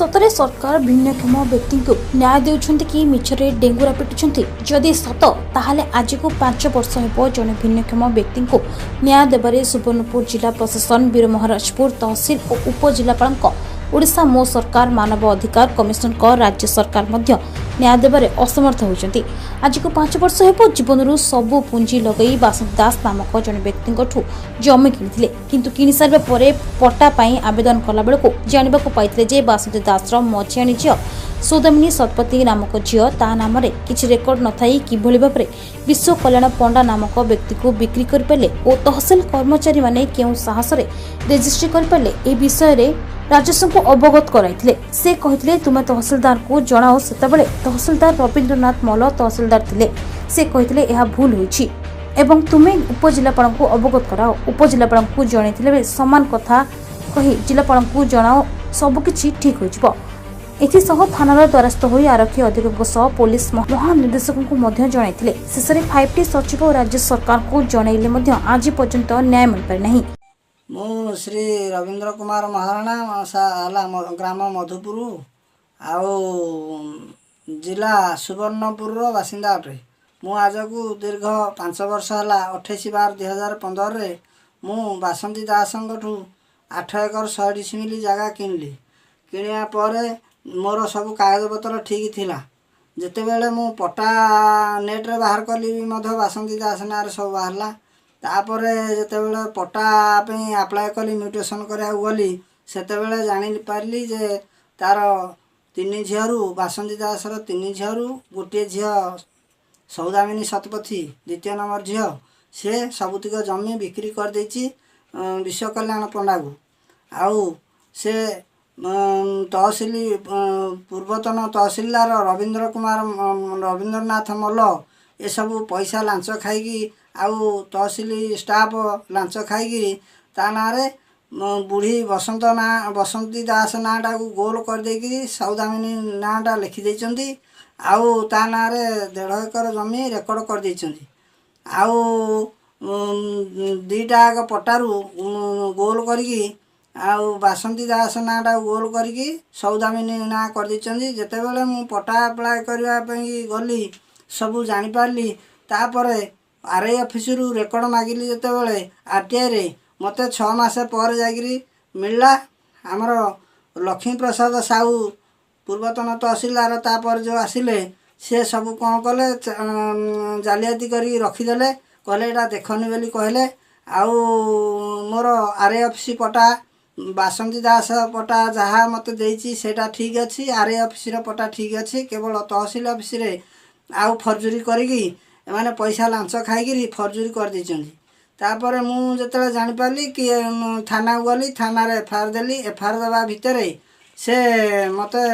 ସତରେ ସରକାର ଭିନ୍ନକ୍ଷମ ବ୍ୟକ୍ତିଙ୍କୁ ନ୍ୟାୟ ଦେଉଛନ୍ତି କି ମିଛରେ ଡେଙ୍ଗୁରା ପିଟୁଛନ୍ତି? ଯଦି ସତ, ତାହେଲେ ଆଜିକୁ 5 ବର୍ଷ ହେବ ଜଣେ ଭିନ୍ନକ୍ଷମ ବ୍ୟକ୍ତିଙ୍କୁ ନ୍ୟାୟ ଦେବାରେ ସୁବର୍ଣ୍ଣପୁର ଜିଲ୍ଲା ପ୍ରଶାସନ, ବୀରମହାରାଜପୁର ତହସିଲ ଓ ଉପଜିଲ୍ଲାପାଳଙ୍କ, ଓଡ଼ିଶା ମୋ ସରକାର, ମାନବ ଅଧିକାର କମିଶନଙ୍କ, ରାଜ୍ୟ ସରକାର ମଧ୍ୟ ନ୍ୟାୟ ଦେବାରେ ଅସମର୍ଥ ହୋଇଛନ୍ତି। ଆଜିକୁ 5 ବର୍ଷ ହେବ ଜୀବନରୁ ସବୁ ପୁଞ୍ଜି ଲଗାଇ ବାସନ୍ତୀ ଦାସ ନାମକ ଜଣେ ବ୍ୟକ୍ତିଙ୍କଠୁ ଜମି କିଣିଥିଲେ। କିନ୍ତୁ କିଣିସାରିବା ପରେ ପଟ୍ଟା ପାଇଁ ଆବେଦନ କଲାବେଳକୁ ଜାଣିବାକୁ ପାଇଥିଲେ ଯେ ବାସନ୍ତୀ ଦାସର ମଝିଆଣୀ ଝିଅ ସୌଦାମିନୀ ଶତପଥୀ ନାମକ ଝିଅ, ତା ନାମରେ କିଛି ରେକର୍ଡ ନଥାଇ କିଭଳି ଭାବରେ ବିଶ୍ୱ କଲ୍ୟାଣ ପଣ୍ଡା ନାମକ ବ୍ୟକ୍ତିକୁ ବିକ୍ରି କରିପାରିଲେ ଓ ତହସିଲ କର୍ମଚାରୀମାନେ କେଉଁ ସାହସରେ ରେଜିଷ୍ଟ୍ରି କରିପାରିଲେ, ଏ ବିଷୟରେ ରାଜସ୍ୱଙ୍କୁ ଅବଗତ କରାଇଥିଲେ। ସେ କହିଥିଲେ, ତୁମେ ତହସିଲଦାରଙ୍କୁ ଜଣାଅ। ସେତେବେଳେ ତହସିଲଦାର ରବୀନ୍ଦ୍ରନାଥ ମଲ୍ଲ ତହସିଲଦାର ଥିଲେ। ସେ କହିଥିଲେ, ଏହା ଭୁଲ ହୋଇଛି ଏବଂ ତୁମେ ଉପଜିଲ୍ଲାପାଳଙ୍କୁ ଅବଗତ କରାଅ। ଉପଜିଲ୍ଲାପାଳଙ୍କୁ ଜଣାଇଥିଲେ ସମାନ କଥା କହି ଜିଲ୍ଲାପାଳଙ୍କୁ ଜଣାଅ, ସବୁକିଛି ଠିକ୍ ହୋଇଯିବ। ଏଥିସହ ଥାନାର ଦ୍ୱାରସ୍ଥ ହୋଇ ଆରକ୍ଷୀ ଅଧୀକ୍ଷକଙ୍କ ସହ ପୋଲିସ ମହାନିର୍ଦ୍ଦେଶକଙ୍କୁ ମଧ୍ୟ ଜଣାଇଥିଲେ। ଶେଷରେ 5ଟି ସଚିବ ଓ ରାଜ୍ୟ ସରକାରଙ୍କୁ ଜଣାଇଲେ ମଧ୍ୟ ଆଜି ପର୍ଯ୍ୟନ୍ତ ନ୍ୟାୟ ମିଳିପାରିନାହିଁ। ମୁଁ ଶ୍ରୀ ରବୀନ୍ଦ୍ର କୁମାର ମହାରଣା, ହେଲା ଗ୍ରାମ ମଧୁପୁର ଆଉ ଜିଲ୍ଲା ସୁବର୍ଣ୍ଣପୁରର ବାସିନ୍ଦା ଅଟେ। ମୁଁ ଆଜକୁ ଦୀର୍ଘ 5 ବର୍ଷ ହେଲା 28/12/2015ରେ ମୁଁ ବାସନ୍ତୀ ଦାସଙ୍କଠୁ 8 ଏକର 100 ଡିସିମିଲି ଜାଗା କିଣିଲି। କିଣିବା ପରେ ମୋର ସବୁ କାଗଜପତ୍ର ଠିକ୍ ଥିଲା। ଯେତେବେଳେ ମୁଁ ପଟ୍ଟା ନେଟ୍ରେ ବାହାର କଲି ବି ମଧ୍ୟ ବାସନ୍ତୀ ଦାସ ନାଁରେ ସବୁ ବାହାରିଲା। ତାପରେ ଯେତେବେଳେ ପଟ୍ଟା ପାଇଁ ଆପ୍ଲାଏ କଲି, ମ୍ୟୁଟେସନ୍ କରିବାକୁ ଗଲି, ସେତେବେଳେ ଜାଣିପାରିଲି ଯେ ତାର ତିନି ଝିଅରୁ, ବାସନ୍ତୀ ଦାସର ତିନି ଝିଅରୁ ଗୋଟିଏ ଝିଅ ସୌଦାମିନୀ ଶତପଥୀ, ଦ୍ୱିତୀୟ ନମ୍ବର ଝିଅ, ସେ ସବୁତିକ ଜମି ବିକ୍ରି କରିଦେଇଛି ବିଶ୍ୱ କଲ୍ୟାଣ ପଣ୍ଡାକୁ। ଆଉ ସେ ତହସିଲ, ପୂର୍ବତନ ତହସିଲଦାର ରବୀନ୍ଦ୍ର କୁମାର, ରବୀନ୍ଦ୍ରନାଥ ମଲ୍ଲ ଏସବୁ ପଇସା ଲାଞ୍ଚ ଖାଇକି ଆଉ ତହସିଲ ଷ୍ଟାଫ୍ ଲାଞ୍ଚ ଖାଇକିରି ତା ନାଁରେ ବୁଢ଼ୀ ବସନ୍ତ ନାଁ, ବସନ୍ତୀ ଦାସ ନାଁଟାକୁ ଗୋଲ କରିଦେଇକିରି ସୌଦାମିନୀ ନାଁଟା ଲେଖିଦେଇଛନ୍ତି ଆଉ ତା ନାଁରେ 1.5 ଏକର ଜମି ରେକର୍ଡ଼ କରିଦେଇଛନ୍ତି। ଆଉ ଦୁଇଟା ଆଗ ପଟ୍ଟାରୁ ଗୋଲ କରିକି ଆଉ ବାସନ୍ତୀ ଦାସ ନାଁଟାକୁ ଗୋଲ କରିକି ସୌଦାମିନୀ ନାଁ କରିଦେଇଛନ୍ତି। ଯେତେବେଳେ ମୁଁ ପଟ୍ଟା ଆପ୍ଲାଏ କରିବା ପାଇଁ ଗଲି, ସବୁ ଜାଣିପାରିଲି। ତାପରେ ଆର୍ I ଅଫିସରୁ ରେକର୍ଡ଼ ମାଗିଲି ଯେତେବେଳେ ଆର୍ଟିଆଇରେ, ମୋତେ 6 ମାସ ପରେ ଯାଇକିରି ମିଳିଲା। ଆମର ଲକ୍ଷ୍ମୀପ୍ରସାଦ ସାହୁ ପୂର୍ବତନ ତହସିଲଦାର, ତାପରେ ଯେଉଁ ଆସିଲେ, ସେ ସବୁ କ'ଣ କଲେ, ଜାଲିଆତି କରିକି ରଖିଦେଲେ। କହିଲେ ଏଇଟା ଦେଖନି ବୋଲି କହିଲେ। ଆଉ ମୋର ଆର୍ I office ପଟ୍ଟା, ବାସନ୍ତୀ ଦାସ ପଟ୍ଟା ଯାହା ମୋତେ ଦେଇଛି ସେଇଟା ଠିକ୍ ଅଛି। ଆର୍ I officer ପଟ୍ଟା ଠିକ୍ ଅଛି। କେବଳ ତହସିଲ ଅଫିସରେ ଆଉ ଫର୍ଜୁରୀ କରିକି ଏମାନେ ପଇସା ଲାଞ୍ଚ ଖାଇକିରି ଫର୍ଜୁରୀ କରିଦେଇଛନ୍ତି। ତାପରେ ମୁଁ ଯେତେବେଳେ ଜାଣିପାରିଲି କି ଥାନାକୁ ଗଲି, ଥାନାରେ ଏଫ୍ I R ଦେଲି। ଏଫ୍ I R ଦେବା ଭିତରେ ସେ ମୋତେ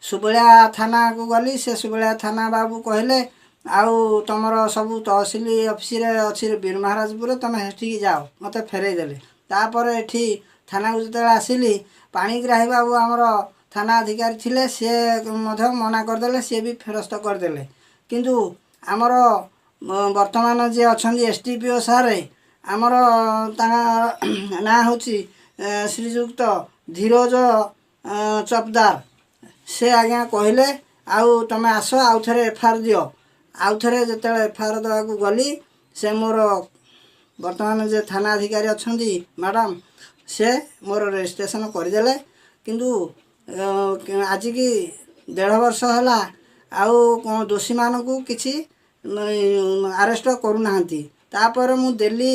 ସୁବଳିଆ ଥାନାକୁ ଗଲି। ସେ ସୁବଳିଆ ଥାନା ବାବୁ କହିଲେ, ଆଉ ତୁମର ସବୁ ତହସିଲ ଅଫିସରେ ଅଛି ବୀରମହାରାଜପୁରରେ, ତୁମେ ସେଠିକି ଯାଅ। ମୋତେ ଫେରାଇ ଦେଲେ। ତାପରେ ଏଠି ଥାନାକୁ ଯେତେବେଳେ ଆସିଲି, ପାଣିଗ୍ରାହୀ ବାବୁ ଆମର ଥାନା ଅଧିକାରୀ ଥିଲେ, ସିଏ ମଧ୍ୟ ମନା କରିଦେଲେ, ସିଏ ବି ଫେରସ୍ତ କରିଦେଲେ। କିନ୍ତୁ ଆମର ବର୍ତ୍ତମାନ ଯିଏ ଅଛନ୍ତି S D P O sir ଆମର, ତାଙ୍କ ନାଁ ହେଉଛି ଶ୍ରୀଯୁକ୍ତ ଧୀରଜ ଚପଦାର, ସେ ଆଜ୍ଞା କହିଲେ, ଆଉ ତୁମେ ଆସ, ଆଉ ଥରେ ଏଫ୍ I R ଦିଅ। ଆଉ ଥରେ ଯେତେବେଳେ ଏଫ୍ I R ଦେବାକୁ ଗଲି, ସେ ମୋର ବର୍ତ୍ତମାନ ଯେ ଥାନା ଅଧିକାରୀ ଅଛନ୍ତି ମ୍ୟାଡ଼ାମ୍, ସେ ମୋର ରେଜିଷ୍ଟ୍ରେସନ୍ କରିଦେଲେ। କିନ୍ତୁ ଆଜିକି 1.5 ବର୍ଷ ହେଲା ଆଉ କ'ଣ ଦୋଷୀମାନଙ୍କୁ କିଛି ଆରେଷ୍ଟ କରୁନାହାନ୍ତି। ତାପରେ ମୁଁ ଦେଲି,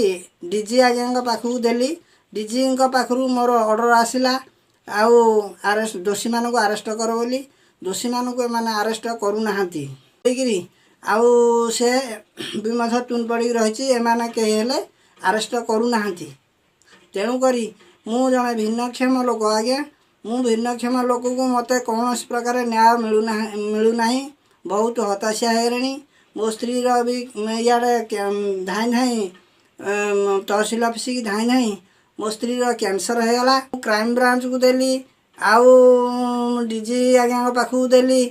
ଡି ଜି ଆଜ୍ଞାଙ୍କ ପାଖକୁ ଦେଲି। ଡିଜିଙ୍କ ପାଖରୁ ମୋର ଅର୍ଡ଼ର ଆସିଲା ଆଉ ଆରେଷ୍ଟ, ଦୋଷୀମାନଙ୍କୁ ଆରେଷ୍ଟ କର ବୋଲି। ଦୋଷୀମାନଙ୍କୁ ଏମାନେ ଆରେଷ୍ଟ କରୁନାହାନ୍ତି ହେଇକିରି ଆଉ ସେ ବି ମଧ୍ୟ ତୁନ ପଡ଼ିକି ରହିଛି। ଏମାନେ କେହି ହେଲେ ଆରେଷ୍ଟ କରୁନାହାନ୍ତି। ତେଣୁକରି ମୁଁ ଜଣେ ଭିନ୍ନକ୍ଷମ ଲୋକ ଆଜ୍ଞା। ମୁଁ ଭିନ୍ନକ୍ଷମ ଲୋକକୁ ମୋତେ କୌଣସି ପ୍ରକାର ନ୍ୟାୟ ମିଳୁନାହିଁ। ବହୁତ ହତାଶା ହେଇଗଲେଣି। ମୋ ସ୍ତ୍ରୀର ବି ଇଆଡ଼େ ଧାଇଁ ଧାଇଁ, ତହସିଲ ଅଫିସିକି ଧାଇଁ ଧାଇଁ ମୋ ସ୍ତ୍ରୀର କ୍ୟାନ୍ସର ହେଇଗଲା। ମୁଁ କ୍ରାଇମ୍ ବ୍ରାଞ୍ଚକୁ ଦେଲି, ଆଉ ଡି ଜି ଆଜ୍ଞାଙ୍କ ପାଖକୁ ଦେଲି,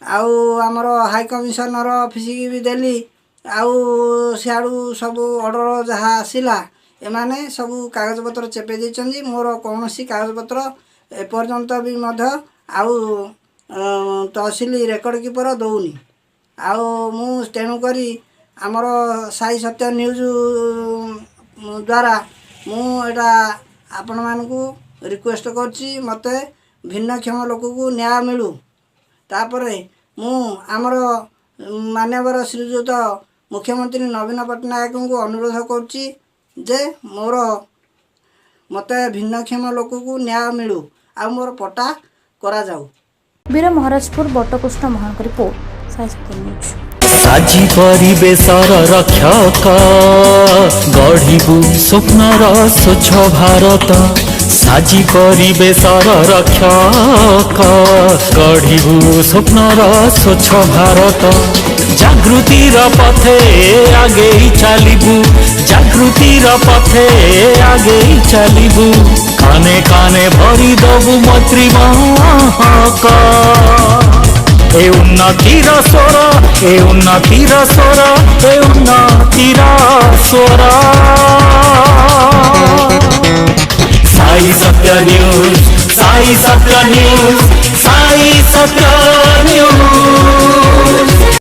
ଆଉ ଆମର ହାଇ କମିଶନର ଅଫିସିକି ବି ଦେଲି। ଆଉ ସିଆଡ଼ୁ ସବୁ ଅର୍ଡ଼ର ଯାହା ଆସିଲା, ଏମାନେ ସବୁ କାଗଜପତ୍ର ଚେପେଇ ଦେଇଛନ୍ତି। ମୋର କୌଣସି କାଗଜପତ୍ର ଏପର୍ଯ୍ୟନ୍ତ ବି ମଧ୍ୟ ଆଉ ତହସିଲ ରେକର୍ଡ଼ କିପର ଦେଉନି। ଆଉ ମୁଁ ତେଣୁକରି ଆମର ସାଇ ସତ୍ୟ ନ୍ୟୁଜ୍ ଦ୍ୱାରା ମୁଁ ଏଇଟା ଆପଣମାନଙ୍କୁ ରିକ୍ୱେଷ୍ଟ କରୁଛି, ମୋତେ ଭିନ୍ନକ୍ଷମ ଲୋକକୁ ନ୍ୟାୟ ମିଳୁ। ତାପରେ ମୁଁ ଆମର ମାନ୍ୟବର ଶ୍ରୀଯୁକ୍ତ ମୁଖ୍ୟମନ୍ତ୍ରୀ ନବୀନ ପଟ୍ଟନାୟକଙ୍କୁ ଅନୁରୋଧ କରୁଛି ଯେ ମୋର ମୋତେ ଭିନ୍ନକ୍ଷମ ଲୋକକୁ ନ୍ୟାୟ ମିଳୁ ଆଉ ମୋର ପଟ୍ଟା କରାଯାଉ। ବୀରମହାରାଜପୁର ବଟକୃଷ୍ଣ ମହାଙ୍କ ରିପୋର୍ଟ, ସାଇ ସତ୍ୟ ନ୍ୟୁଜ୍। ସାଜି ପରିବେଶର ରକ୍ଷକ, ଗଢ଼ିବୁ ସ୍ୱପ୍ନର ସ୍ୱଚ୍ଛ ଭାରତ। ସାଜି ପରିବେଶର ରକ୍ଷକ, ଗଢ଼ିବୁ ସ୍ୱପ୍ନର ସ୍ୱଚ୍ଛ ଭାରତ। ଜାଗୃତିର ପଥେ ଆଗେଇ ଚାଲିବୁ, ଜାଗୃତିର ପଥେ ଆଗେଇ ଚାଲିବୁ, କାନେ କାନେ ଭରି ଦବୁ ମୈତ୍ରୀ ମହକ। ଏ ଉନ୍ନତିର ସ୍ୱର, ଏ ଉନ୍ନତିର ସ୍ୱର, ଏ ଉନ୍ନତିର ସ୍ୱର। ସାଇ ସତ୍ୟ ନ୍ୟୁଜ୍, ସାଇ ସତ୍ୟ ନ୍ୟୁଜ୍, ସାଇ ସତ୍ୟ ନ୍ୟୁଜ୍।